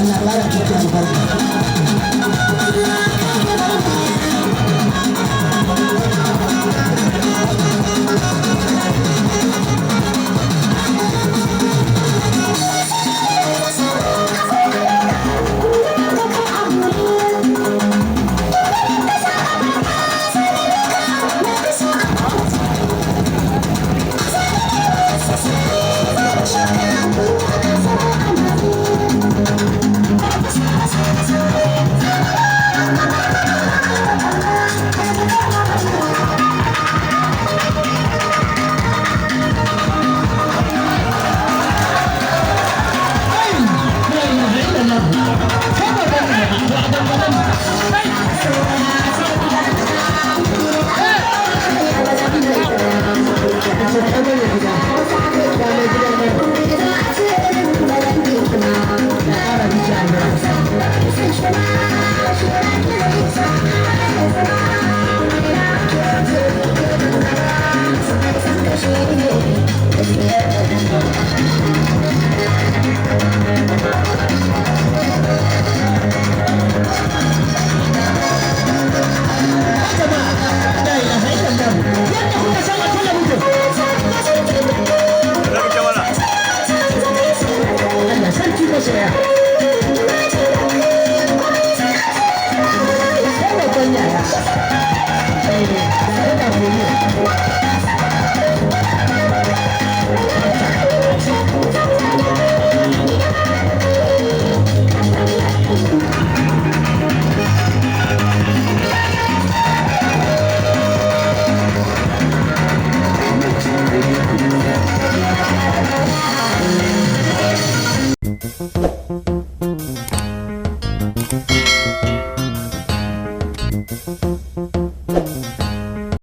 Allah ƙara miki albarka. La ilaha illallah. Kai babban yaya, to a dangane ne. Kai! Ce kai bane gida. Ga mai gida nan. Ya ƙara miki albarka. Jama'a, la ilaha illallah. Yadda kuka san a talabijin. Daga kyamara. Allah sarki masoya. Kai babban yaya. Eh, yana godiya.